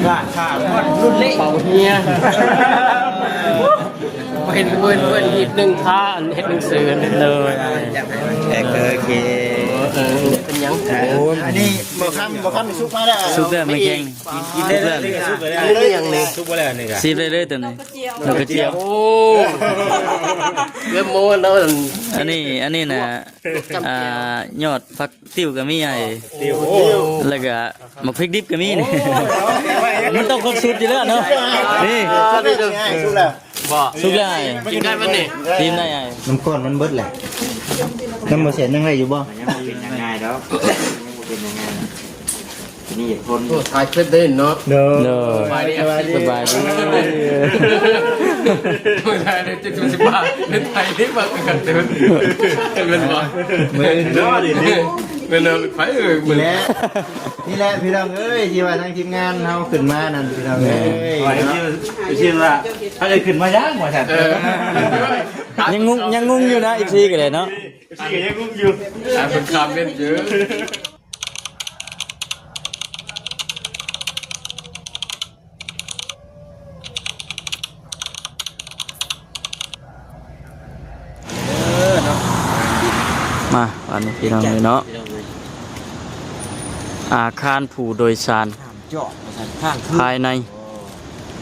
ຂາດຂາດ ລຸ້ນເປົາເຮຍ ເຫັນເພິ່ນ ເພິ່ນເຮັດໜັງຄາ ເຮັດໜັງສື ເລີຍ ໂອເຄ ເອີ ເປັນຫຍັງ ໂອ້ ອັນນີ້ບໍ່ຄຳ ບໍ່ຄຳສຸກມາແລ້ວ ສຸກແລ້ວ ແມ່ແຂ້ງ ກິນໄດ້ເລີຍ ສຸກແລ້ວ ອັນນີ້ຫຍັງນີ້ ສຸກບໍ່ແລ້ວ ອັນນີ້ກະ ຊີມໄດ້ເລີຍ ໂຕນີ້ ດອກກະຈຽວ ໂອ້ ເລີ່ມໂມແລ້ວ ອັນນີ້ ອັນນີ້ນະ ອ່າ ຍອດຜັກ ຕິວກໍມີໃຫ້ ຕິວ ແລ້ວກໍໝາກພິກດິບກໍມີນີ້ ມັນຕ້ອງຄົບຊຸດຢູ່ແລ້ວເນາະ ນີ້ ສຸກແລ້ວ ບໍ່ ສຸກແລ້ວ ກິນໄດ້ບໍ່ນີ້ ຊີມໄດ້ອ້າຍ ນ້ຳກ້ອນມັນເບິດແຫຼະ ນ້ຳບໍ່ແສນຍັງໄດ້ຢູ່ບໍ່ ຍັງບໍ່ເປັນຫຍັງງ່າຍດອກ ບໍ່ເປັນຫຍັງງ່າຍ ນີ້ຄົນ ໂອ້ ຖ່າຍຄລິບເດ້ເນາະ ໂດຍ ສະບາຍດີ ສະບາຍດີ ບໍ່ໄດ້ເດ້ ເຈັດສິບບາດ ເປັນໄທນີ້ມາກັນເດີ ແມ່ນບໍ່ ແມ່ນເນາະ ແມ່ນເນາະ ໄປເອີຍ ນີ້ແຫຼະ ນີ້ແຫຼະພີ່ນ້ອງເອີຍ ທີ່ວ່າທາງທີມງານເຮົາຂຶ້ນມານັ້ນ ພີ່ນ້ອງເອີຍ ວ່າຊິວ່າ ຖ້າໄດ້ຂຶ້ນມາຫຍັງວ່າຊັ້ນ ເອີ ຍັງງົງ ຍັງງົງຢູ່ນະ ເອັຟຊີກໍໄດ້ເນາະ ເອັຟຊີກໍຍັງງົງຢູ່ ອ່າ ເພິ່ນຄອມເມັນຢູ່. ມາ ບາດນີ້ພີ່ນ້ອງເອີຍເນາະ ອາຄານຜູ້ໂດຍສານ ຫ້າມຈອດວ່າຊັ້ນ ຄ້າງຄືນ ພາຍໃນ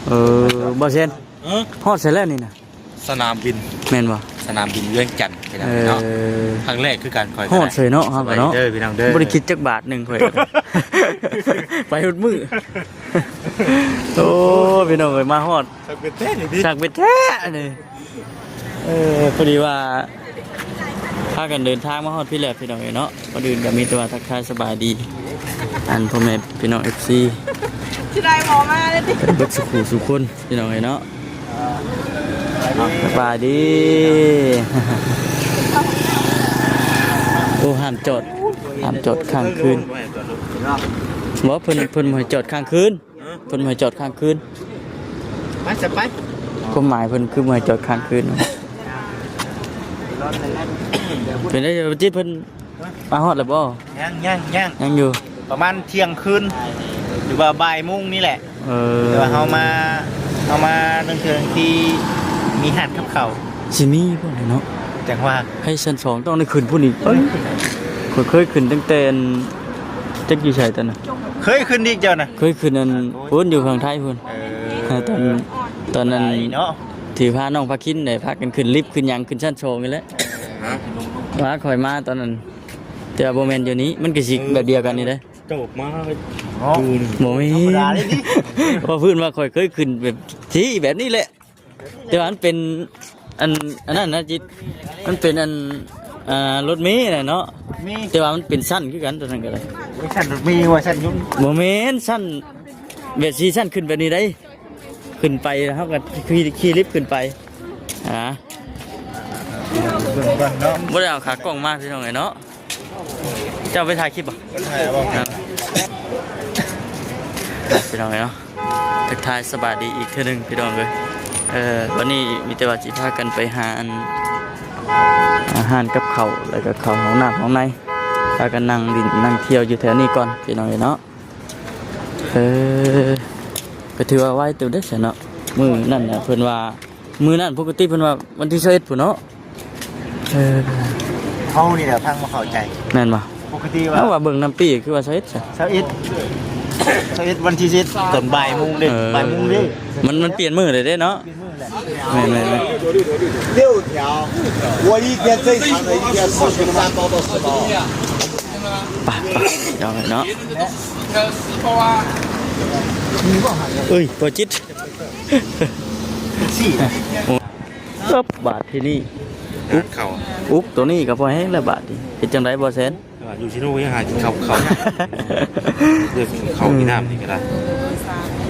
ເອີ ບໍ່ເຊັນ ຮອດໃສແລ້ວນີ້ນະ? ສະໜາມບິນ ແມ່ນບໍ່? ສະໜາມບິນວຽງຈັນ ພີ່ນ້ອງເອີຍເນາະ ເອີ ຄັ້ງແລກຄືກັນ ຂ້ອຍ ຮອດເສີຍເນາະ ເຮົາກໍເນາະ ສະບາຍດີເດີ ພີ່ນ້ອງເດີ ບໍ່ໄດ້ຄິດຈັກບາດໜຶ່ງ ຂ້ອຍ ໄປທຸກມື້ ໂອ້ ພີ່ນ້ອງເອີຍ ມາຮອດ ຊ່າງເປັນແທ້ນີ້ຕິ ຊ່າງເປັນແທ້ນີ້ ເອີ ພໍດີວ່າ ພາກັນເດີນທາງມາຮອດພີ້ແລ້ວ ພີ່ນ້ອງເອີຍເນາະ ກ່ອນອື່ນກໍມີແຕ່ວ່າທັກທາຍສະບາຍດີ ອັນ ພໍ່ແມ່ພີ່ນ້ອງ ເອັຟຊີ ຊິໄດ້ບໍ່ມາເລີຍຕິ ເບິດສູ່ຜູ້ສູ່ຄົນ ພີ່ນ້ອງເອີຍເນາະ ສະບາຍດີ ໂອ້ ຫ້າມຈອດ ຫ້າມຈອດຄ້າງຄືນ ບໍ່ ເພິ່ນ ເພິ່ນບໍ່ໃຫ້ຈອດຄ້າງຄືນ ເພິ່ນບໍ່ໃຫ້ຈອດຄ້າງຄືນ ໄປຊະໄປ ຄວາມໝາຍເພິ່ນຄືບໍ່ໃຫ້ຈອດຄ້າງຄືນ ເປັນໄດ໋ ຈິດ ເພິ່ນມາຮອດແລ້ວບໍ່? ຍັງ ຍັງ ຍັງ ຍັງຢູ່ ປະມານທ່ຽງຄືນ ຫຼືວ່າບ່າຍໂມງນີ້ແຫຼະ ເອີ ແຕ່ວ່າເຮົາມາ ເຮົາມາເຖິງທີ່ມີຮ້ານກັບເຂົ້າ ຊິມີພຸ້ນເນາະ ຈັ່ງວ່າ ໃຫ້ຊັ້ນສອງຕ້ອງໄດ້ຂຶ້ນພຸ້ນອີກ ເອີ ຂ້ອຍເຄີຍຂຶ້ນຕັ້ງແຕ່ ຈັກຢູ່ໃສຕອນນັ້ນ ເຄີຍຂຶ້ນອີກເຈົ້ານະ ເຄີຍຂຶ້ນອັນພຸ້ນ ຢູ່ຝັ່ງໄທພຸ້ນ ເອີ ຕອນ ຕອນນັ້ນເນາະ ທີ່ພານ້ອງພາຄິນໄດ້ພາກັນຂຶ້ນລິບຂຶ້ນຫຍັງ ຂຶ້ນຊັ້ນສອງນີ້ແຫຼະ ວ່າຂ້ອຍມາຕອນນັ້ນ ແຕ່ວ່າບໍ່ແມ່ນຢູ່ນີ້ ມັນກໍຊິແບບດຽວກັນນີ້ເດ້ ເຈົ້າມາເນາະ ບໍ່ແມ່ນ ທຳມະດາເດ້ນີ້ ວ່າພື້ນວ່າຂ້ອຍເຄີຍຂຶ້ນແບບທີ່ແບບນີ້ແຫຼະ ແຕ່ວ່າມັນເປັນອັນ ອັນນັ້ນນະຈິດ ມັນເປັນອັນ ອ່າ ລົດເມນະເນາະ ແຕ່ວ່າມັນເປັນຊັ້ນຄືກັນ ຕົວນັ້ນກໍໄດ້ ຊັ້ນລົດເມວ່າຊັ້ນຍົນ ບໍ່ແມ່ນຊັ້ນແບບສີ່ຊັ້ນຂຶ້ນແບບນີ້ໄດ໋ ຂຶ້ນໄປເຮົາກໍຂີ່ ຂີ່ລິບຂຶ້ນໄປ ອ່າ ເບິ່ງກ່ອນເນາະ ບໍ່ໄດ້ເອົາຂາກ້ອງມາ ພີ່ນ້ອງເອີຍເນາະ. ເຈົ້າໄປຖ່າຍຄລິບບໍ່? ເພິ່ນຖ່າຍບໍ່? ອ່າ ພີ່ນ້ອງເອີຍເນາະ ທັກທາຍສະບາຍດີອີກເທື່ອໜຶ່ງພີ່ນ້ອງເອີຍ. ເອີ ວັນນີ້ມີແຕ່ວ່າຊິພາກັນໄປຫາອັນ ອາຫານກັບເຂົ້າ ແລ້ວກໍເຂົ້າຫ້ອງນ້ຳຫ້ອງໃນ ພາກັນນັ່ງຫຼິ້ນນັ່ງທ່ຽວຢູ່ແຖວນີ້ກ່ອນພີ່ນ້ອງເອີຍເນາະ. ເອີ ກໍຖືວ່າໄວເຕີບເດ້ຊັ້ນເນາະ. ມື້ນັ້ນນະເພິ່ນວ່າ ມື້ນັ້ນປົກກະຕິເພິ່ນວ່າວັນທີຊາວເອັດພຸ້ນເນາະ. ເອີ ເຮົານີ້ແຫຼະຟັງບໍ່ເຂົ້າໃຈ. ແມ່ນບໍ່? ປົກກະຕິວ່າ ເອົາ ວ່າເບິ່ງນຳປີ້ຄືວ່າຊາວເອັດຊະ. ຊາວເອັດ ຊາວເອັດ ວັນທີຊາວເອັດ ຕອນບ່າຍໂມງເດ້. ເອີ ບ່າຍໂມງເດ້. ມັນ ມັນປ່ຽນມື້ເດ້ເນາະ. ແມ່ນໆໆ. 六条，我一天最长的一天是三包到四包。 ໄປໆ ເອົາເນາະ. ເອີຍ ບໍ່ຈິດ. ໂອ້ ເອີບ ບາດທີນີ້ ອຸກ ເຂົ້າ ອຸກໂຕນີ້ກໍພໍແຮງແລ້ວບາດນີ້. ເຮັດຈັ່ງໃດບໍ່ແຊນ? ຢູ່ຊິໂນຍັງຫາກິນເຂົ້າ ເຂົ້າ ເລື່ອງເຂົ້າກິນນ້ຳນີ້ກໍໄດ້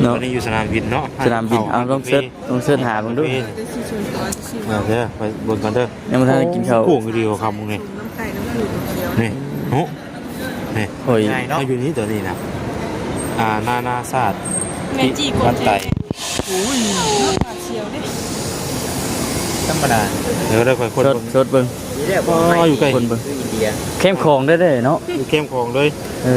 ເນາະ. ຕອນນີ້ຢູ່ສະໜາມບິນເນາະ ສະໜາມບິນ. ເອົາ ລອງເສີດ ລອງເສີດຫາເບິ່ງດູ. ເອີ ໄປເບິ່ງກ່ອນເດີ. ຍັງບໍ່ທັນໄດ້ກິນເຂົ້າ. ໂອ້ ໂກງດີວ່າຄຳນີ້. ນີ້ ໂອ້ ນີ້ ໂອ້ຍ ເຮົາຢູ່ນີ້ ຕອນນີ້ນະ ອ່າ ນານາຊາດ ແມ່ນຈີ່ກົນ ວັດໄຕ. ໂອ້ຍ ຫວາດສຽວເດ້. ທຳມະດາ. ເດີ ເດີ ຂ້ອຍຄົນ ສົດ ສົດເບິ່ງ. ນີ້ແຫຼະ ອໍ ບໍ່ໄປ ຢູ່ໃກ້ ຄົນເບິ່ງ ຄືອິນເດຍ ແຄມຂອງໄດ້ເດ້ເນາະ ຢູ່ແຄມຂອງເລີຍ ເອີ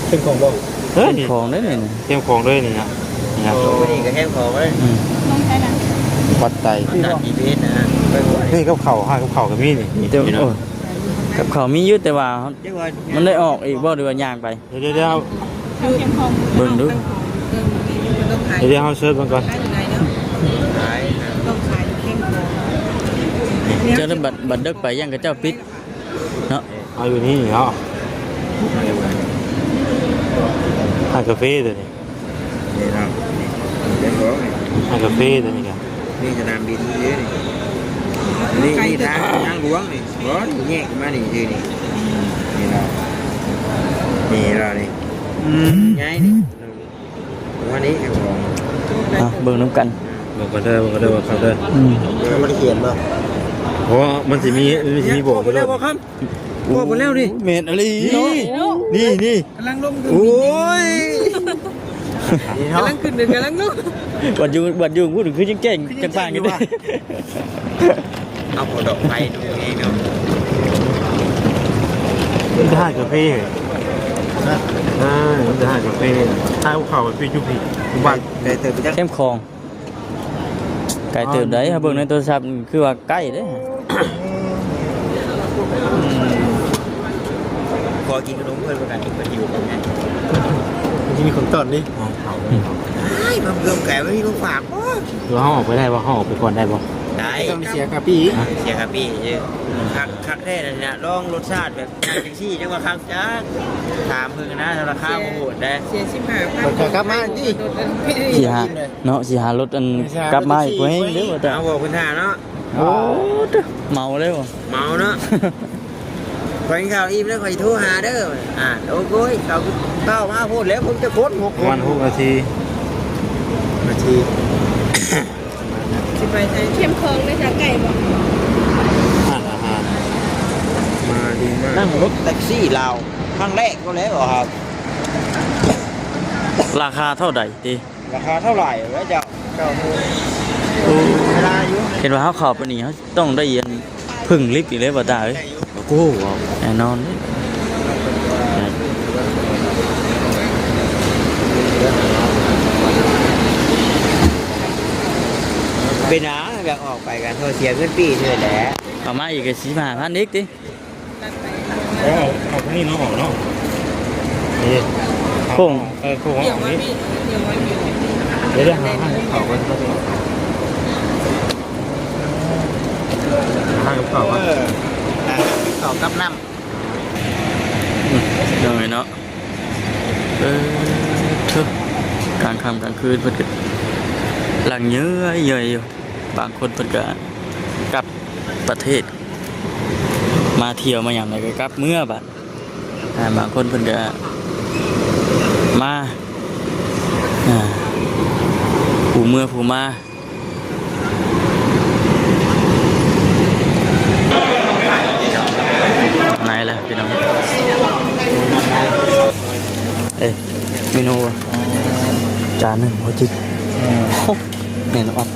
ແຄມຂອງບໍ່ ເອີ ແຄມຂອງໄດ້ນີ້ ແຄມຂອງເລີຍນີ້ນະ ນີ້ນະ ໂອ້ ນີ້ກໍແຄມຂອງເລີຍ ອືມ ວັດໄຕ ນີ້ກັບເຂົ້າ ຮ້ານກັບເຂົ້າກໍມີນີ້ ແຕ່ ນີ້ນະ ໂອ້ ກັບເຂົ້າມີຢູ່ ແຕ່ວ່າ ມັນໄດ້ອອກອີກບໍ່ ຫຼືວ່າຍ່າງໄປ? ດຽວໆ ເບິ່ງດູ ດຽວເຮົາເສີດເບິ່ງກ່ອນ ເຈົ້າ ບັດ ບັດເດິກໄປຢ້ານເຂົາເຈົ້າປິດເນາະ ເອົາຢູ່ນີ້ເນາະ ຮ້ານກາເຟຕົວນີ້ ນີ້ເນາະ ນີ້ ຮ້ານກາເຟຕົວນີ້ກະ ນີ້ສະໜາມບິນຢູ່ນີ້ ນີ້ ນີ້ທາງ ທາງຫຼວງນີ້ ບໍ່ ແຍກມານີ້ຊື່ນີ້ ນີ້ເນາະ ນີ້ເນາະ ນີ້ ອືມ ໃຫຍ່ນີ້ ອັນນີ້ ອ່ະ ເບິ່ງນຳກັນ ເບິ່ງກັນເດີ ເບິ່ງກັນເດີ ເບິ່ງກັນເດີ ອືມ ບໍ່ໄດ້ຂຽນບໍ່ ເພາະວ່າມັນຊິມີ ມັນຊິມີບອກຢູ່ ບໍ່ແລ້ວບໍ່ຄຳ ບໍ່ແລ້ວນີ້ ແມ່ນອີ່ຫຼີເນາະ ນີ້ ນີ້ ກຳລັງລົງ ໂອ້ຍ ກຳລັງຂຶ້ນ ກຳລັງລົງ ບັດຢູ່ ບັດຢູ່ພຸ້ນຄືຍັງແຈ້ງຈັ່ງປານຢູ່ເດ້ ເອົາເອົາດອກໄຟເນາະ ມີແຕ່ຮ້ານກາເຟ ເອີ ມີແຕ່ຮ້ານກາເຟ ທາງເຂົ້າໄປຈຸພີ້ ບ້ານ ໄກເຕີບໄປຈັກ ແຄມຂອງ ໄກເຕີບໃດ ເຮົາເບິ່ງໃນໂທລະສັບຄືວ່າໃກ້ເດ້ ຂໍກິນຂະໜົມເພິ່ນບໍ່ໄດ້ ເພິ່ນຫິວເຂົ້າໄງ ມັນຊິມີຄົນຕ້ອນເດ້ ອ້າຍ ມາເບິ່ງໄກ ມັນມີຂອງຝາກບໍ່? ຄືເຮົາອອກໄປໄດ້ບໍ່? ເຮົາອອກໄປກ່ອນໄດ້ບໍ່? ໄດ້ ຕ້ອງໄດ້ເສຍຄ່າປີ້ ເສຍຄ່າປີ້ເດີ ຄັກ ຄັກແທ້ນັ້ນນະ ລອງລົດຊາດແບບ ຈັ່ງຊີ້ຈັ່ງວ່າຄັກຈັກ ຖາມເພິ່ນນະ ລາຄາບໍ່ໂຫດເດ້ ເສຍສິບຫ້າພັນ ເພິ່ນກໍກັບມາຕິ ຊິຫາເນາະ ຊິຫາລົດອັນກັບມາອີກບໍ່ແຮງເດ້ ເອົາ ບອກເພິ່ນຖ້າເນາະ ໂອ້ ເມົາເລີຍບໍ່ ເມົາເນາະ ຂ້ອຍກິນເຂົ້າອີ່ມແລ້ວຂ້ອຍໂທຫາເດີ ອ່າ ໂອ້ຍ ເຂົ້າ ເຂົ້າມາໂພດແລ້ວ ຄົນຈັກຄົນ ຫົກຄົນ ປະມານຫົກນາທີ ນາທີ ຊິໄປໃສ? ເຂັ້ມຂ້ອນເລີຍຈ້າ ໄກບໍ່? ຮ້ານອາຫານ ມາດີມາກ ນັ່ງລົດແທັກຊີລາວຄັ້ງແລກກໍແລ້ວ ລາຄາເທົ່າໃດຕິ? ລາຄາເທົ່າໃດແລ້ວເຈົ້າ? ເຈົ້າ ເວລາຢູ່ ເຫັນວ່າເຮົາເຂົ້າໄປນີ້ ເຮົາຕ້ອງໄດ້ອັນ ເພິ່ງລິບອີກແລ້ວບໍ່ຕາເອີຍ ໂອ້ ແນ່ນອນເດ້ ເປັນຫຍັງ ຢາກອອກໄປກັນ ໂທເສຍເງິນປີ້ເທື່ອແຫຼະ ເອົາມາອີກກໍສິບຫ້າພັນອີກຕິ ເອົາ ເອົາທາງນີ້ເນາະ ອອກເນາະ ນີ້ ໂຄ້ງ ເອີ ໂຄ້ງອອກນີ້ ດຽວ ດຽວຫາຮ້ານເຂົ້າກ່ອນ ຫາຮ້ານເຂົ້າກ່ອນ ເອີ ຮ້ານເຂົ້າກັບນ້ຳ ອືມ ເນາະ ເນາະ ເອີ ເທີ ກາງຄ່ຳກາງຄືນເພິ່ນກໍຫຼັ່ງເຍີ້ຍໆຢູ່ ບາງຄົນເພິ່ນກໍກັບປະເທດ ມາທ່ຽວມາຫຍັງແລ້ວກໍກັບເມືອບາດ ອ່າ ບາງຄົນເພິ່ນກໍມາ ອ່າ ຜູ້ເມືອຜູ້ມາ ໄປແລ້ວພີ່ນ້ອງ ເອີ ເມນູ ຈານໜຶ່ງຫົວຈິກ ອືມ ໂອ້ ແມ່ນອັດ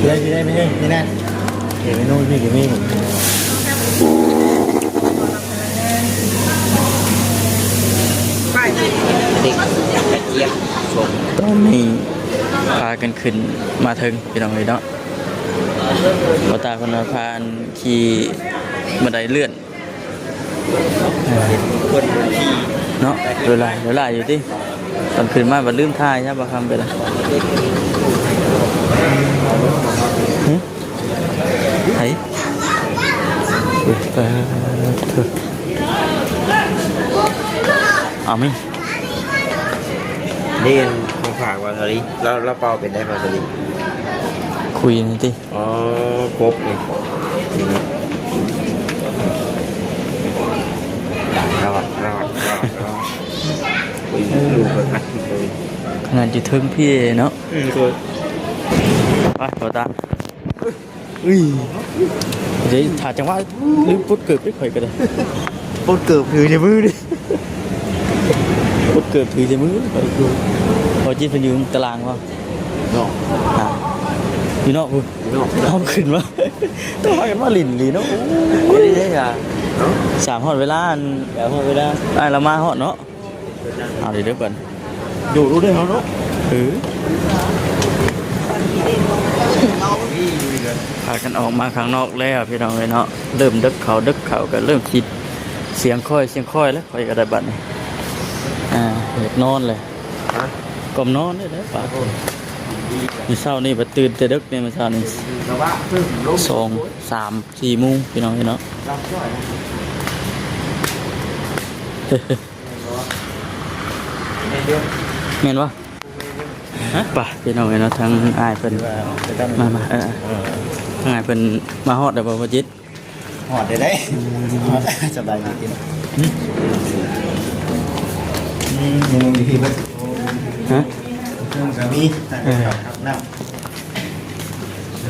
ໄດ້ ໄດ້ ໄດ້ ນີ້ນະ ເມນູນີ້ກໍມີ ເດັກກະຈຽບສົ້ມ ຕອນນີ້ພາກັນຂຶ້ນມາເທິງ ພີ່ນ້ອງເອີຍເນາະ ບໍ່ຕາເພິ່ນວ່າພາອັນຂີ່ບັນໄດເລື່ອນ ເຫັນຄົນຂີ່ເນາະ ເວລາ ເວລາຢູ່ຕິ ຕອນຂຶ້ນມາບັດລືມຖ່າຍຊະ ບໍ່ຄຳໄປລະ ຫຶ ໃຜ ເອີ ເອົາມີ ນີ້ ຂອງຝາກວ່າສາລີ ລາວ ລາວເປົ່າເປັນໄດ໋ ບ່າວສາລີ ຄຸຍນີ້ຕິ ອໍ ກົບນີ້ ນີ້ ລອດ ລອດ ລອດ ລອດ ອຸ້ຍ ເອີ ລູກເພິ່ນອັດເລີຍ ຂະໜາດຢູ່ເທິງພີ້ເນາະ ອືມ ໄປ ບໍ່ຕາ ເອີຍ ເດີ ຖ້າຈັງຫວະລືມປົດເກີບໄດ້ ຂ້ອຍກໍໄດ້ ປົດເກີບຖືໃນມືເດ້ ປົດເກີບຖືໃນມື ຂ້ອຍຢູ່ ພໍຈິດເພິ່ນຢູ່ຕາລາງບໍ່? ນອກ ອ່າ ຢູ່ນອກພຸ້ນ ຢູ່ນອກ ເອົາຂຶ້ນມາ ຕ້ອງພາກັນມາຫຼິ້ນອີ່ຫຼີເນາະ. ໂອ້ຍ ເດ້ອາ ສາມຮອດເວລາ ອັນ ສາມຮອດເວລາ ອ້າຍລາວມາຮອດເນາະ. ເອົາເດີ ເດີກ່ອນ ດູ ດູເດີເຮົາເນາະ. ເອີ ພາກັນອອກມາຂ້າງນອກແລ້ວພີ່ນ້ອງເອີຍເນາະ. ເລີ່ມເດິກເຂົ້າ ເດິກເຂົ້າ ກໍເລີ່ມຊິສຽງຄ່ອຍ ສຽງຄ່ອຍແລ້ວ. ຂ້ອຍກໍໄດ້ບັດນີ້ ອ່າ ຢາກນອນແລ້ວ ຮະ ກ້ອມນອນເດີ ປາກ ມື້ເຊົ້ານີ້ບັດຕື່ນແຕ່ເດິກນີ້ ມື້ເຊົ້ານີ້ ສອງ ສາມ ສີ່ໂມງພີ່ນ້ອງເອີຍເນາະ. ແມ່ນບໍ່? ຮະ ໄປພີ່ນ້ອງເອີຍເນາະ ທາງອ້າຍເພິ່ນ ມາ ມາ ເອີ ເອີ ທາງອ້າຍເພິ່ນມາຮອດແລ້ວບໍ່ ພໍ່ຈິດ? ຮອດເດ້ ອືມ ຮອດ ສະບາຍດີຕິ ອືມ ມີເມນູຢູ່ພີ້ເບິດ ຮະ ເຄື່ອງກໍມີ ເອີ ນ້ຳ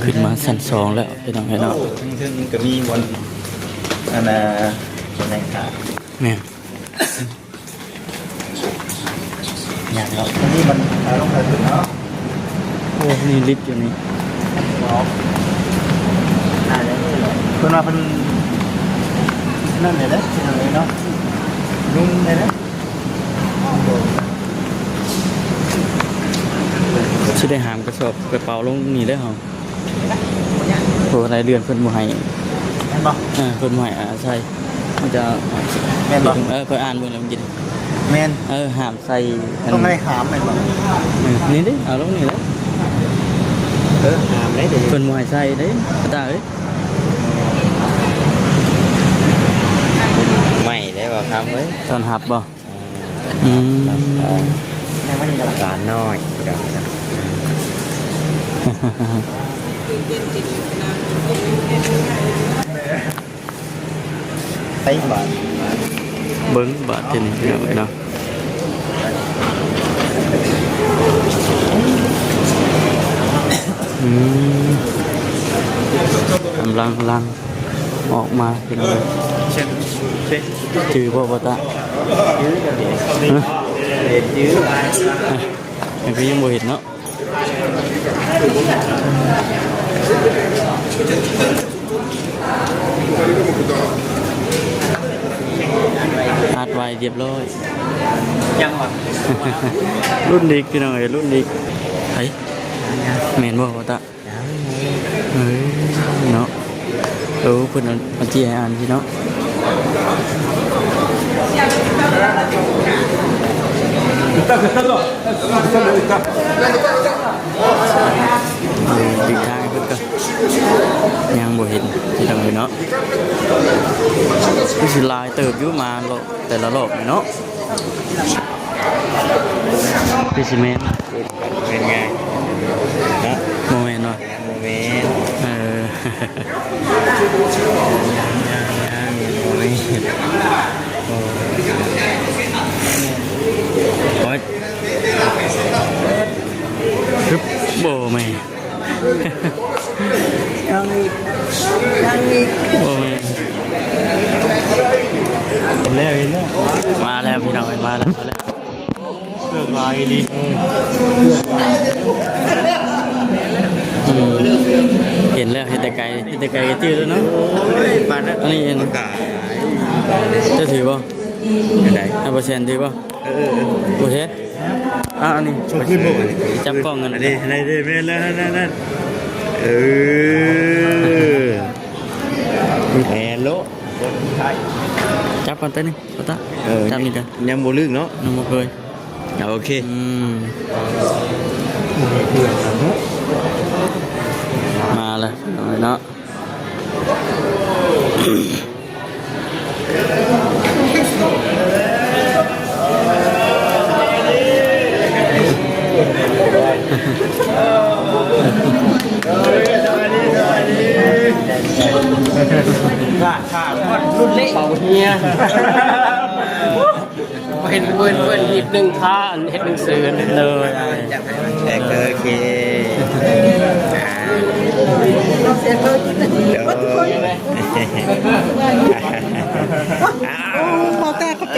ຂຶ້ນມາຊັ້ນສອງແລ້ວພີ່ນ້ອງເອີຍເນາະ. ເທິງໆ ກໍມີບ່ອນ ອັນນ່າ ແມ່ນ ຍາກເນາະ ອັນນີ້ມັນ ເອົາລົງໄປຂຶ້ນເນາະ. ໂອ້ ມີລິບຢູ່ນີ້ ເພິ່ນວ່າເພິ່ນນັ້ນແຫຼະເດ້ ເນາະ ລຸງແຫຼະເດ້. ຊິໄດ້ຫາມກະສອບກະເປົາລົງນີ້ເດ້ເຮົາ. ໂອ້ ລາຍເດືອນເພິ່ນບໍ່ໃຫ້ ແມ່ນບໍ່? ເອີ ເພິ່ນບໍ່ໃຫ້ອາໄສ ມັນຈະ ແມ່ນບໍ່? ເອີ ຂ້ອຍອ່ານເບິ່ງແລ້ວມື້ກີ້ ແມ່ນ ເອີ ຫ້າມໃສ່ ຕ້ອງໃຫ້ຫາມແມ່ນບໍ່? ເອີ ນີ້ເດ້ ເອົາລົງນີ້ເດ້ ເອີ ຫາມໄດ້ເດ້ ເພິ່ນບໍ່ໃຫ້ໃສ່ເດ້ ຕາເອີຍ. ໃໝ່ໄດ້ບໍ່ຄຳເອີຍ ຕ້ອນຮັບບໍ່? ອືມ ຫຼານນ້ອຍ ໄປບາດ ເບິ່ງບາດທີນີ້ພີ່ນ້ອງເອີຍເນາະ. ອືມ ກຳລັງຫຼັ່ງ ອອກມາພີ່ນ້ອງເອີຍ. ຈື່ບໍ່ ບໍ່ຕາ? ຈື່ ຫຶ? ຫື? ຫຍັງຄືຍັງບໍ່ເຫັນເນາະ. ອັດໄວ້ຮຽບຮ້ອຍ. ຍັງຫວາ? ລຸ້ນອີກພີ່ນ້ອງເອີຍ ລຸ້ນອີກ. ໃຜ? ແມ່ນບໍ່ ບໍ່ຕາ? ເອີ ເນາະ ເອີ ເພິ່ນເອົາ ເອົາຈີ່ໃຫ້ອ່ານຊິເນາະ. ເອີ ຕິດທາງໃຫ້ເພິ່ນກ່ອນ ຍັງບໍ່ເຫັນພີ່ນ້ອງເອີຍເນາະ. ຄືຊິຫຼາຍເຕີບຢູ່ ມາເລາະແຕ່ລະລອບນີ້ເນາະ. ຄືຊິແມ່ນ ເປັນໄງເນາະ? ບໍ່ແມ່ນບໍ່? ບໍ່ແມ່ນ ເອີ ຍັງໆ ບໍ່ແມ່ນ ໂອ້ຍ ໂອ້ຍ ຮຶບ ບໍ່ແມ່ນ. ຍັງອີກ ຍັງອີກ ໂອ້ຍ ເຫັນແລ້ວ ເຫັນແລ້ວ ມາແລ້ວພີ່ນ້ອງເອີຍ ມາແລ້ວ ມາແລ້ວ ເລືອກຫຼາຍອີ່ຫຼີ ອືມ ເຫັນແລ້ວ ເຫັນແຕ່ໄກ ເຫັນແຕ່ໄກກໍຈື່ແລ້ວເນາະ. ໂອ້ຍ ປານນັ້ນ ອັນນີ້ເຫັນ ປາກກາ ເຈົ້າຖືບໍ່? ອັນໃດ? ໃຫ້ບໍ່ແຊນຖືບໍ່? ເອີ ເອີ ບໍ່ແຊນ. ອ່າ ອັນນີ້ ສົ່ງຄືນບໍ່? ຈັບກ້ອງກັນ ອັນນີ້ ອັນນີ້ ແມ່ນແລ້ວ ນັ້ນໆ ເອີ ແມ່ນໂລດ ຈັບກ່ອນເຕີໜຶ່ງ ບໍ່ຕາ ເອີ ຈັບນີ້ກ່ອນ ຍັງບໍ່ລຶກເນາະ ຍັງບໍ່ເຄີຍ ອ່າ ໂອເຄ ອືມ ມາແລ້ວເນາະ. ຂາດຂາດ ລຸ້ນເລະ ເປົ່າເຮຍ. ເຫັນເພິ່ນ ເພິ່ນເຮັດໜຶ່ງຄ່າ ເຮັດໜັງສື ເດີ ໂອເຄ ໂດຍ ໂອ້ ບໍ່ແຕກ ຂອບໃຈ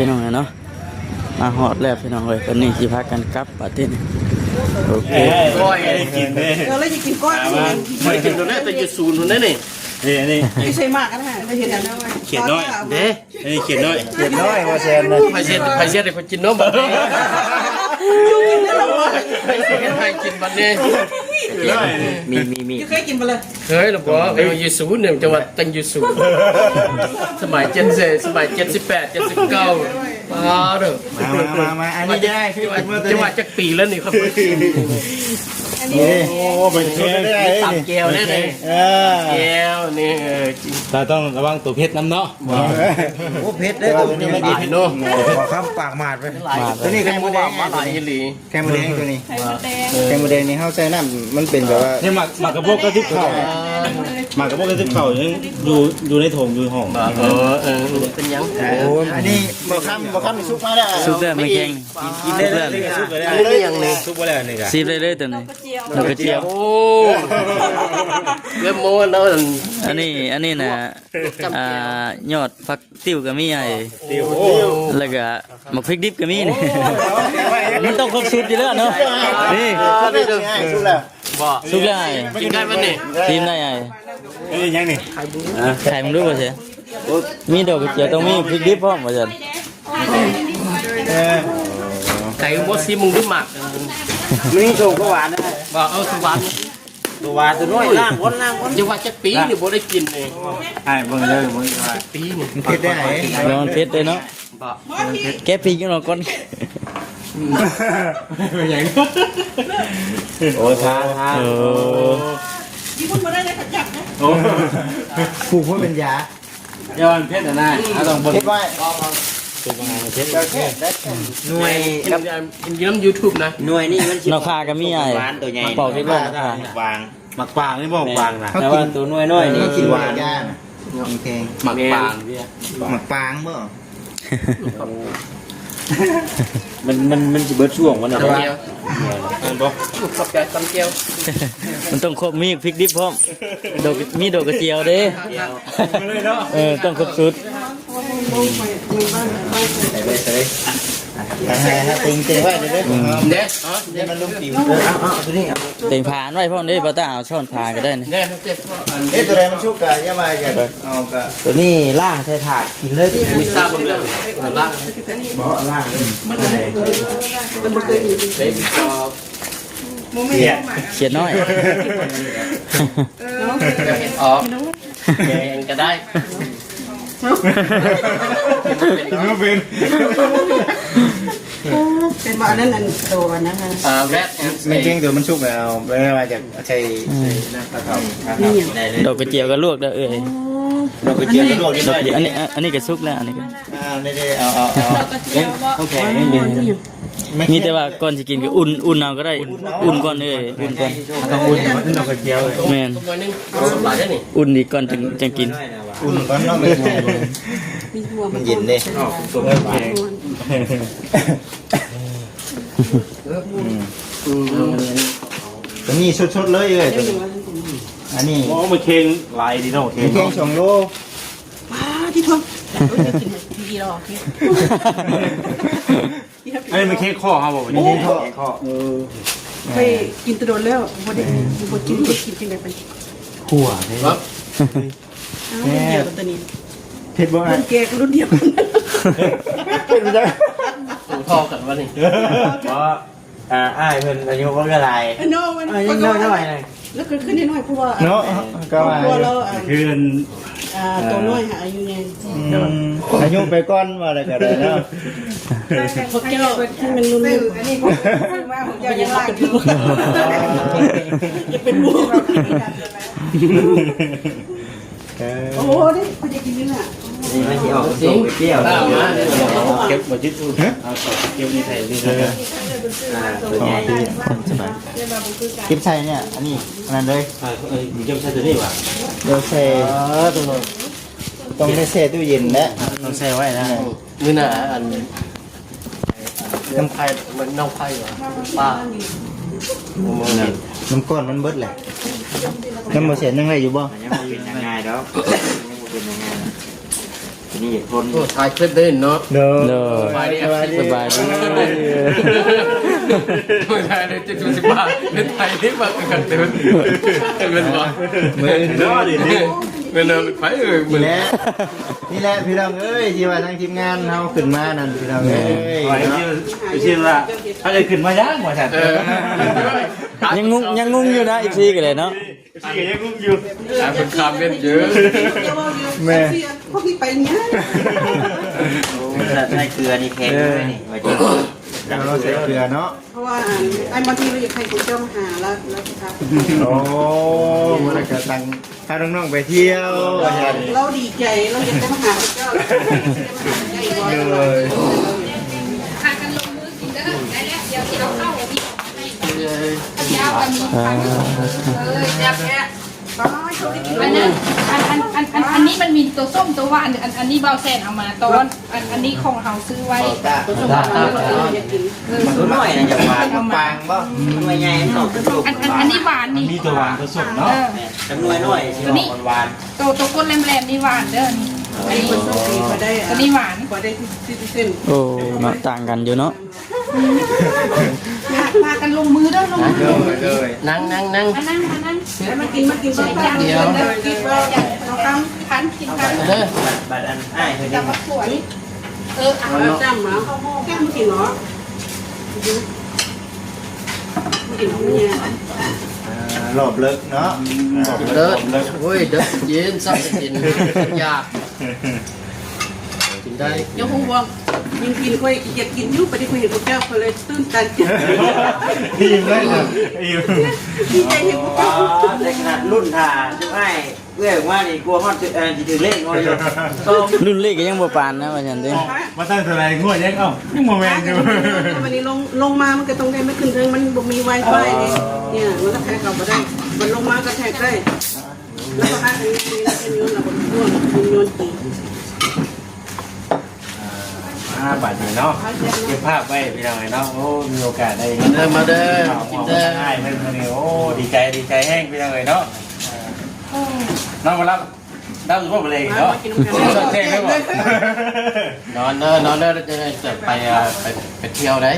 ພີ່ນ້ອງເນາະ ມາຮອດແລ້ວພີ່ນ້ອງເອີຍ ຕອນນີ້ຊິພາກັນກັບບາດນີ້ ໂອເຄ ກ້ອຍ ໄດ້ກິນເດ້ ເອີ ແລ້ວຊິກິນກ້ອຍ ມາ ບໍ່ໄດ້ກິນໂດນແລ້ວ ແຕ່ຢູ່ສູນພຸ້ນເດ້ນີ້ ນີ້ ນີ້ ໄປໃສ່ໝາກກັນຫາ ໄປເຮັດອັນນັ້ນໄວ້ ຂຽດນ້ອຍເດ້ ອັນນີ້ຂຽດນ້ອຍ ຂຽດນ້ອຍວ່າແຊນນະ ໃຜເຮັດ ໃຜເຮັດໃຫ້ຂ້ອຍກິນນົມບາດນີ້ ຢູ່ກິນໄດ້ແລ້ວຫວາ ໃຜເຮັດໃຫ້ກິນບາດນີ້ ຂຽດນ້ອຍ ມີ ມີ ມີ ຢູ່ເຄີຍກິນບໍ່ລະ? ເຄີຍລະບໍ່ ເອີ ຢູ່ສູນນີ້ ຈັງຫວັດຕັ້ງຢູ່ສູນ ສະໄໝເຈັດສິບ ສະໄໝເຈັດສິບແປດ ເຈັດສິບເກົ້າ ປາດເດີ ມາ ມາ ມາ ມາ ອັນນີ້ໄດ້ ຄືກິນມາແຕ່ ຈັງຫວັດຈັກປີແລ້ວນີ້ ຂ້ອຍບໍ່ໄດ້ກິນ ນີ້ ໂອ້ ໄປເທດ ຕຳແຈ່ວແນ່ນີ້ ເອີ ແຈ່ວນີ້ ເອີ ຕາຕ້ອງລະວັງໂຕເຜັດນຳເນາະ ໂອ້ ເຜັດເດ້ ໂຕນີ້ມັນກິນເນາະ ບໍ່ຄຳປາກໝາດເວີຍ ໂຕນີ້ໄຂ່ມົດແດງ ມາຫຼາຍອີ່ຫຼີ ໄຂ່ມົດແດງໂຕນີ້ ໄຂ່ມົດແດງ ໄຂ່ມົດແດງນີ້ເຮົາໃສ່ນ້ຳ ມັນເປັນແບບວ່າ ນີ້ໝາກ ໝາກກະບົກກະຕິບເຂົ້າ ໝາກກະບົກກະຕິບເຂົ້າຍັງຢູ່ ຢູ່ໃນຖົງຢູ່ຫ້ອງ ເອີ ເອີ ເປັນຫຍັງ ໂອ້ ອັນນີ້ບໍ່ຄຳ ບໍ່ຄຳສຸກມາແລ້ວ ສຸກແລ້ວ ແມ່ແຂງ ກິນ ກິນໄດ້ເລີຍ ສຸກແລ້ວ ອັນນີ້ຫຍັງນີ້ ສຸກບໍ່ແລ້ວນີ້ກະ ຊີມໄດ້ເລີຍໂຕນີ້ ດອກກະຈຽວ ໂອ້ ເລີ່ມໂມ້ແລ້ວ ອັນນີ້ ອັນນີ້ນະ ອ່າ ຍອດຜັກ ຕິວກໍມີອ້າຍ ຕິວ ແລ້ວກໍໝາກພິກດິບກໍມີນີ້ ມັນຕ້ອງຄົບຊຸດຢູ່ແລ້ວເນາະ ນີ້ ອ່າ ນີ້ເດີ ສຸກແລ້ວ ບໍ່ ສຸກແລ້ວອ້າຍ ກິນໄດ້ບໍ່ນີ້ ຊີມໄດ້ອ້າຍ ເອີ ຫຍັງນີ້ ຂາຍເບິ່ງດູວ່າຊັ້ນ ມີດອກກະເຈຍ ຕ້ອງມີພິກດິບພ້ອມວ່າຊັ້ນ ເອີ ໃສ່ບໍ່ ຊີມເບິ່ງດູໝາກ ມີໂຊກຫວານນະ ບໍ່ ເອົາຫວານ ຕົວຫວານຕົວນ້ອຍ ລ້າງກ່ອນ ລ້າງກ່ອນ ຢ່າວ່າຈັກປີນີ້ບໍ່ໄດ້ກິນເລີຍ ອ້າຍເບິ່ງເດີ ເບິ່ງວ່າປີນີ້ ເຜັດໄດ້ ລອງເຜັດເດີເນາະ ແກະປີກມັນອອກກ່ອນ ເປັນຫຍັງ ໂອ້ ທາ ທາ ເອີ ຢູ່ພຸ້ນບໍ່ໄດ້ເດ້ ເຂົາຈັບເດ້ ໂອ້ ປູກເພື່ອເປັນຢາ ຢ່າວ່າເຜັດນະ ເຮົາຕ້ອງເບິ່ງ ເຮັດໄວ້ ໜ່ວຍ ກິນຢູ່ນຳຢູທູບນະ ໜ່ວຍນີ້ມັນຊິ ນອກຂ່າກໍມີອ້າຍ ຫວານຕົວໃຫຍ່ ປອກເລັກນ້ອຍ ໝາກປາງ ໝາກປາງນີ້ບໍ່ ໝາກປາງນະ ແຕ່ວ່າຕົວໜ່ວຍນ້ອຍນີ້ກິນຫວານ ໝາກປາງ ໝາກປາງບໍ່ ມັນ ມັນ ມັນຊິເບິດຊ່ວງມັນນະ ແມ່ນບໍ່ ກັບແກງຕຳແຈ່ວ ມັນຕ້ອງຄົບ ມີພິກດິບພ້ອມ ດອກ ມີດອກກະຈຽວເດ້ ເອີ ຕ້ອງຄົບຊຸດ ໃສ່ເລີຍ ໃສ່ເລີຍ ໃຫ້ ໃຫ້ຕີງເຕັງໄວ້ເດີ ເດ້ ເດ້ ມັນລົງຕີງ ເອີ ເອົາ ເອົາ ເອົາຕົວນີ້ ເອົາ ເຕັງຜາໄວ້ພ້ອມເດ້ ບໍ່ຕ້ອງເອົາຊ້ອນຜາກໍໄດ້ນີ້ ເດ້ ເຮັດຕົວໃດມັນສຸກກໍຢ່າວ່າຢ່າເອົາກໍ ຕົວນີ້ລ້າງໃສ່ຖາດກິນເລີຍ ມີຊາບເບິ່ງເດີ ລ້າງ ບໍ່ ລ້າງເລີຍ ມັນ ມັນບໍ່ເຄີຍມີ ຂຽດ ຂຽດນ້ອຍ ເອີ ເນາະ ເຮັດອອກ ແກງກໍໄດ້ ກິນບໍ່ເປັນ ເປັນບໍ່ ອັນນັ້ນ ອັນໂຕອັນນັ້ນນະ ອ່າ ແວດ ແມ່ນເກັ່ງໂຕມັນສຸກແລ້ວ ແມ່ນວ່າຈະໃສ່ ອືມ ໃສ່ນ້ຳປາເຜົາ ນີ້ຫຍັງ ໄດ້ເລີຍ ດອກກະຈຽວກໍລວກເດີເອີຍ ໂອ້ ດອກກະຈຽວກໍລວກນິດໜ້ອຍ ອັນນີ້ ອັນນີ້ກໍສຸກແລ້ວ ອັນນີ້ກໍ ອ່າ ນີ້ໆ ເອົາ ເອົາ ເອົາ ດອກກະຈຽວບໍ່ ແຂງ ແຂງ ມີແຕ່ວ່າກ່ອນຊິກິນກໍອຸ່ນ ອຸ່ນເອົາກໍໄດ້ ອຸ່ນກ່ອນເອີຍ ອຸ່ນກ່ອນ ຕ້ອງອຸ່ນກ່ອນ ດອກກະຈຽວ ແມ່ນ ໜ້ອຍໜຶ່ງ ຊຸບຫຼາຍເດ້ນີ້ ອຸ່ນອີກກ່ອນຈຶ່ງ ຈຶ່ງກິນ ອຸ່ນກ່ອນເນາະ ມັນ ມັນເຢັນເດ້ ອໍ ຕົວນີ້ສົດໆເລີຍເອີຍ ຕົວນີ້ ອັນນີ້ ໂອ້ ມັນເຄັງຫຼາຍດີເນາະ ເຄັງ ເຄັງສອງໂລ ປາດ ທີ່ທ້ອງ ໂອ້ຍ ກິນດີດອກ ອັນນີ້ມັນເຄັງຄໍເຮົາບໍ່? ເຄັງຄໍ ເອີ ໄປກິນແຕ່ດົນແລ້ວ ບໍ່ໄດ້ ບໍ່ກິນ ກິນ ກິນຈັ່ງໃດໄປ? ຂົ້ວເດ້ ອ້າວ ລຸ້ນດຽວກັນຕົວນີ້ ເຜັດບໍ່? ລຸ້ນແກ່ກັບລຸ້ນດຽວກັນ ເປັນໄປໄດ້ ໂຕທໍ່ກັນວະນີ້ ບໍ່ ອ່າ ອ້າຍເພິ່ນອາຍຸບໍ່ຫຼາຍ ເອີ ເນາະ ມັນອາຍຸນ້ອຍໆ ແລ້ວກໍຂຶ້ນນ້ອຍໆ ເພາະວ່າ ເນາະ ກໍວ່າ ເພາະວ່າລາວ ອ່າ ຄື ອ່າ ໂຕນ້ອຍຫາອາຍຸໃຫຍ່ ອືມ ອາຍຸໄປກ່ອນວ່າແລ້ວກໍໄດ້ເນາະ ພວກເຈົ້າທີ່ມັນລຸ້ນ ອັນນີ້ ເຈົ້າຍັງລັກກັນຢູ່ ຢ່າເປັນຫ່ວງ ເອີ ໂອ້ ເດ້ ເພິ່ນຈະກິນຢູ່ນະ ນີ້ມັນຊິອອກເປັນໂຕເປັນປ່ຽວ ເກັບບໍ່ຈິດ ເອົາເກັບນີ້ໃສ່ນີ້ ອ່າ ຕົວໃຫຍ່ ເກັບໃສ່ນີ້ ອັນນີ້ ອັນນັ້ນເລີຍ ເອີ ເກັບໃສ່ຕົວນີ້ຫວາ ເອີ ໃສ່ ເອີ ຕົວນັ້ນ ຕ້ອງໄດ້ແຊ່ຕູ້ເຢັນແຫຼະ ຕ້ອງແຊ່ໄວ້ນະ ມື້ໜ້າ ອັນ ນ້ຳໄຜ່ ມັນນ້ຳໄຜ່ຫວາ ປາ ນ້ຳກ້ອນມັນເບິດແຫຼະ ນ້ຳບໍ່ແຊ່ຍັງໄດ້ຢູ່ບໍ່? ຍັງບໍ່ເປັນຫຍັງງ່າຍດອກ ຍັງບໍ່ເປັນຫຍັງງ່າຍດອກ ນີ້ຄົນ ໂອ້ ຖ່າຍຄລິບເດ້ເນາະ ໂດຍ ໂດຍ ສະບາຍດີ ສະບາຍດີ ສະບາຍດີ ເຈັດສິບບາດ ເຮັດໄທນີ້ມາຄືກັນເດີ ແມ່ນບໍ່? ມື້ອື່ນເນາະ ນີ້ ແມ່ນເນາະ ໄປເອີຍ ນີ້ແຫຼະ ນີ້ແຫຼະພີ່ນ້ອງເອີຍ ທີ່ວ່າທາງທີມງານເຮົາຂຶ້ນມານັ້ນ ພີ່ນ້ອງເອີຍ ເນາະ ຊິວ່າ ເຮົາໄດ້ຂຶ້ນມາຍັງວ່າຊັ້ນ ເອີ ຍັງງົງ ຍັງງົງຢູ່ນະ ເອັຟຊີ ກໍໄດ້ເນາະ. ເອັຟຊີ ກໍຍັງງົງຢູ່ ຫຼາຍຄົນຄອມເມັນຢູ່ ແມ່ ພວກນີ້ໄປເນຍ ໂອ້ ໃສ່ເກືອນີ້ແຂງເລີຍນີ້ ວ່າຈະ ເອີ ເຮົາໃສ່ເກືອເນາະ ເພາະວ່າອັນ ອ້າຍມອນທີລາວຢາກໃຫ້ພວກເຈົ້າມາຫາລາວ ລາວຊິພາໄປ ໂອ້ ມື້ນັ້ນກໍຕັ້ງພານ້ອງໆໄປທ່ຽວ ລາວດີໃຈ ລາວຢາກຈະມາຫາພວກເຈົ້າ ໂດຍ ພາກັນລົງມືກິນເດີ ໄດ້ແລ້ວ ດຽວຊິເອົາເຂົ້າອັນນີ້ ອັນນີ້ກໍມີ ອ່າ ອັນນັ້ນ ອັນ ອັນ ອັນ ອັນ ອັນນີ້ມັນມີຕົວສົ້ມຕົວຫວານ ອັນ ອັນນີ້ບ່າວແສນເອົາມາຕອນ ອັນ ອັນນີ້ຂອງເຮົາຊື້ໄວ້ ຕົວສົ້ມຕົວຫວານ ເອີ ຕົວນ້ອຍນະ ຢາກຫວານ ເອົາມາ ປາງບໍ່ ໜ່ວຍໃຫຍ່ມັນອອກເປັນຕົວ ອັນ ອັນ ອັນນີ້ຫວານນີ້ ມີຕົວຫວານຕົວສົ້ມເນາະ ເອີ ແມ່ນ ຈຳນວນໜ້ອຍ ຕົວນີ້ ຫວານ ຕົວ ຕົວກົ້ນແຫຼມໆນີ້ຫວານເດີ ອັນນີ້ ໂອ້ ຕົວນີ້ຫວານ ໂອ້ ເນາະ ຕ່າງກັນຢູ່ເນາະ ພາ ພາກັນລົງມືເດີ ລົງມື ໂດຍ ໂດຍ ນັ່ງ ນັ່ງ ນັ່ງ ມານັ່ງ ມານັ່ງ ມາກິນ ມາກິນ ດຽວ ກິນເດີ ເອົາຄຳ ຄັນ ກິນຄຳ ເດີ ບາດ ບາດອັນອ້າຍເພິ່ນ ຕຳບັກຫວນ ເອີ ເອົາ ເອົາຈ້ຳມາ ແກ້ມກິນເນາະ ກິນຂອງເມຍ ອ່າ ລອບເລິກເນາະ ອືມ ລອບເລິກ ໂອ້ຍ ເດີ ກິນ ຊັກກິນ ຢາກ ກິນໄດ້ ຢ່າຫ່ວງ ຍິງກິນຂ້ອຍຢາກກິນຢູ່ ປະເດກຂ້ອຍເຫັນພວກເຈົ້າ ຂ້ອຍເລີຍຕື່ນຕັນໃຈ ອີ່ມເລີຍ ອີ່ມ ດີໃຈເຫັນພວກເຈົ້າ ໃນຂະໜາດລຸ້ນຖ້າຈຸອ້າຍເອື້ອຍອອກມານີ້ ກົວຮອດ ເອີ ຊິຖືກເລກນ້ອຍຢູ່ ລຸ້ນເລກກໍຍັງບໍ່ປານນະ ວ່າຊັ້ນເດ້ ມາຕັ້ງເທົ່າໃດງວດຍັງ ເອົ້າ ຍັງບໍ່ແມ່ນຢູ່ ບັດນີ້ລົງ ລົງມາມັນກໍຕ້ອງໄດ້ ມັນຂຶ້ນເທິງ ມັນບໍ່ມີວາຍຟາຍເດ້ ອໍ ເນຍ ມັນກໍແທກເຂົ້າບໍ່ໄດ້ ມັນລົງມາກໍແທກໄດ້ ແລ້ວກໍຫາເງິນ ເງິນ ເງິນ ເງິນ ເງິນ ອ່າ ມາບາດນີ້ເນາະ ເກັບພາບໄວ້ພີ່ນ້ອງເອີຍເນາະ ໂອ້ ມີໂອກາດໄດ້ ມາເດີ ມາເດີ ກິນເດີ ອ້າຍເພິ່ນມື້ນີ້ ໂອ້ ດີໃຈ ດີໃຈແຮງພີ່ນ້ອງເອີຍເນາະ ເອີ ນອນບໍ່ຫຼັບ ດັບຢູ່ບໍ່ມື້ແລງເນາະ ມາກິນນຳກັນ ແຈ້ງໄດ້ບໍ່ ນອນເດີ ນອນເດີ ຈະໄດ້ ຈະໄປ ອ່າ ໄປ ໄປທ່ຽວໄດ໋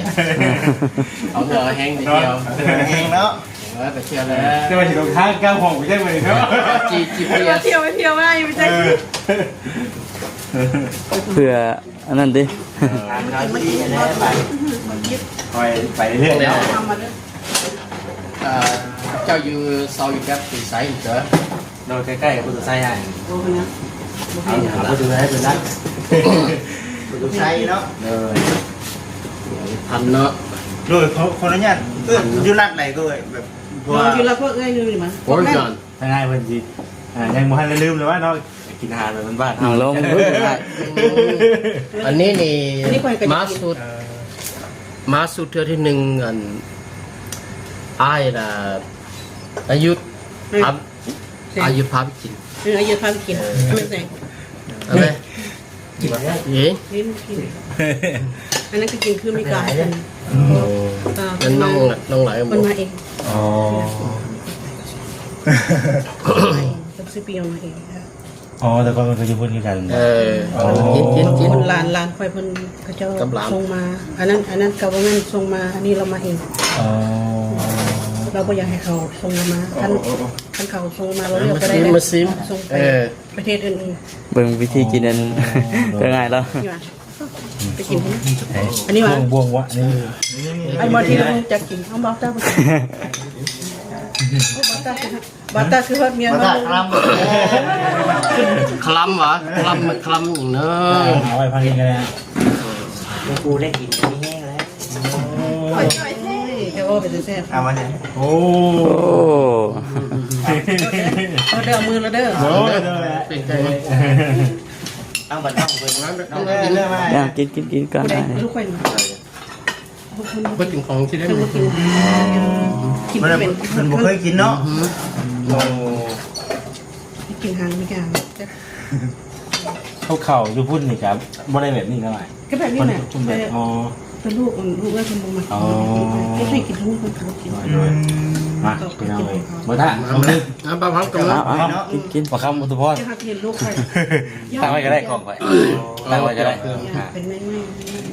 ເອົາເຫື່ອເອົາແຮງໄປທ່ຽວ ເອົາເຫື່ອເອົາແຮງເນາະ ເອີ ໄປທ່ຽວແລ້ວ ແຕ່ວ່າຊິລົງທາງກັບຫ້ອງໄປຈັກມື້ນີ້ເນາະ ຈີ ຈີພີເອັສ ທ່ຽວໄປທ່ຽວມາຢູ່ໄປຈັກ ເອີ ເພື່ອອັນນັ້ນຕິ ເອີ ຄ່ອຍໄປເລື້ອຍເນາະ ເອີ ເຈົ້າຢູ່ ເຊົາຢູ່ແບບໄຊເດີ ໂດຍ ໃກ້ໆ ປະຕູໄຊອ້າຍ ໂອ້ ເປັນຫຍັງ ເອົາປະຕູໄຊເພິ່ນນະ ປະຕູໄຊເນາະ ໂດຍ ພັນເນາະ ໂດຍ ຂໍ ຂໍອະນຸຍາດ ເອີ ຢູ່ລັດໃດກໍແບບ ຢູ່ລັດພວກເອື້ອຍຢູ່ນີ້ມາ ໂອ້ຍ ທາງອ້າຍເພິ່ນຊິ ອ່າ ຍັງບໍ່ທັນໄດ້ລືມເລີຍວ່າເນາະ ກິນອາຫານແບບບ້ານໆ ອືມ ລອງເບິ່ງ ອັນນີ້ນີ້ ອັນນີ້ຂ້ອຍກໍ ມາສຸດ ເອີ ມາສຸດເທື່ອທີໜຶ່ງ ອັນ ອ້າຍນະ ອາຍຸ ອືມ ພາ ອາຍຸພາໄປກິນ ເອີ ອາຍຸພາໄປກິນ ເອີ ແມ່ນແສງ ເອົາເລີຍ ກິນແລ້ວ ເອີ ກິນ ກິນ ອັນນັ້ນກໍກິນຄືມີການ ໂອ້ ເອີ ນັ້ນນ້ອງ ນ້ອງຫຼາຍ ເພິ່ນມາເອງ ອໍ ເພິ່ນຊື້ປີອອກມາເອງ ອໍ ແຕ່ກ່ອນເພິ່ນກໍຢູ່ພຸ້ນຄືກັນ ເອີ ອໍ ກິນ ກິນ ກິນ ຄົນຫຼານ ຫຼານຂ້ອຍເພິ່ນ ເຂົາເຈົ້າສົ່ງມາ ອັນນັ້ນ ອັນນັ້ນກໍບໍ່ແມ່ນສົ່ງມາ ອັນນີ້ລາວມາເອງ ອໍ ລາວບໍ່ຢາກໃຫ້ເຂົາສົ່ງມາ ຄັນ ຄັນເຂົາສົ່ງມາ ລາວເລືອກບໍ່ໄດ້ເລີຍ ມາຊິມ ສົ່ງໄປ ເອີ ປະເທດອື່ນໆ ເບິ່ງວິທີກິນອັນ ອໍ ເອີ ງ່າຍແລ້ວ ນີ້ຫວາ ໄປກິນ ອັນນີ້ຫວາ ບ່ວງໆ ວະ ນີ້ ອັນບໍ່ທີ່ຮູ້ຈັກກິນ ເອົາບໍ່ຕາ ບໍ່ຕາ ບາດຕາຄືຮອດເມຍ ບາດຕາ ເນາະ ຄະລຳ ຄະລຳຫວາ ຄະລຳ ຄະລຳຫຍັງເນາະ ເອົາໄວ້ພັກນີ້ກໍໄດ້ ກູໄດ້ກິນມີແຮງແລ້ວ ໂອ້ຍ ຈະເວົ້າເປັນຕາແຊບ ເອົາມາແຊບ ໂອ້ ໂອ້ ເດີ ເອົາມືລະເດີ ໂອ້ຍ ເປັນໃຈ ເອົາບັດນ້ອງເພິ່ນ ນ້ອງເພິ່ນ ເອົາ ກິນ ກິນ ກິນກ່ອນ ຜູ້ໃດ ອ້າຍ ລູກຂ້ອຍ ບໍ່ກິນຂອງທີ່ໄດ້ ເພິ່ນບໍ່ກິນ ກິນບໍ່ເປັນ ເພິ່ນບໍ່ເຄີຍກິນເນາະ ໂອ້ ກິນຫາງມີກາງ ເຂົ້າ ເຂົ້າຢູ່ພຸ້ນນີ້ກໍບໍ່ໄດ້ແບບນີ້ເນາະ ກໍແບບນີ້ແຫຼະ ອໍ ແຕ່ລູກ ອັນ ລູກເອີຍ ເພິ່ນບໍ່ມັກກິນ ເອີ ເຮັດໃຫ້ກິນ ເພິ່ນກໍບໍ່ກິນ ໂດຍ ມາ ພີ່ນ້ອງເອີຍ ບໍ່ທ່ານ ເອົາ ເອົາ ເອົາ ເອົາ ເອົາ ກິນ ກິນ ປາຄຳ ອຸດສະພອນ ເຮັດໃຫ້ກິນ ລູກຂ້ອອຍ ຕັ້ງໄວ້ກໍໄດ້ ຂອງຂ້ອຍ ຕັ້ງໄວ້ກໍໄດ້ ເປັນໃໝ່ໆ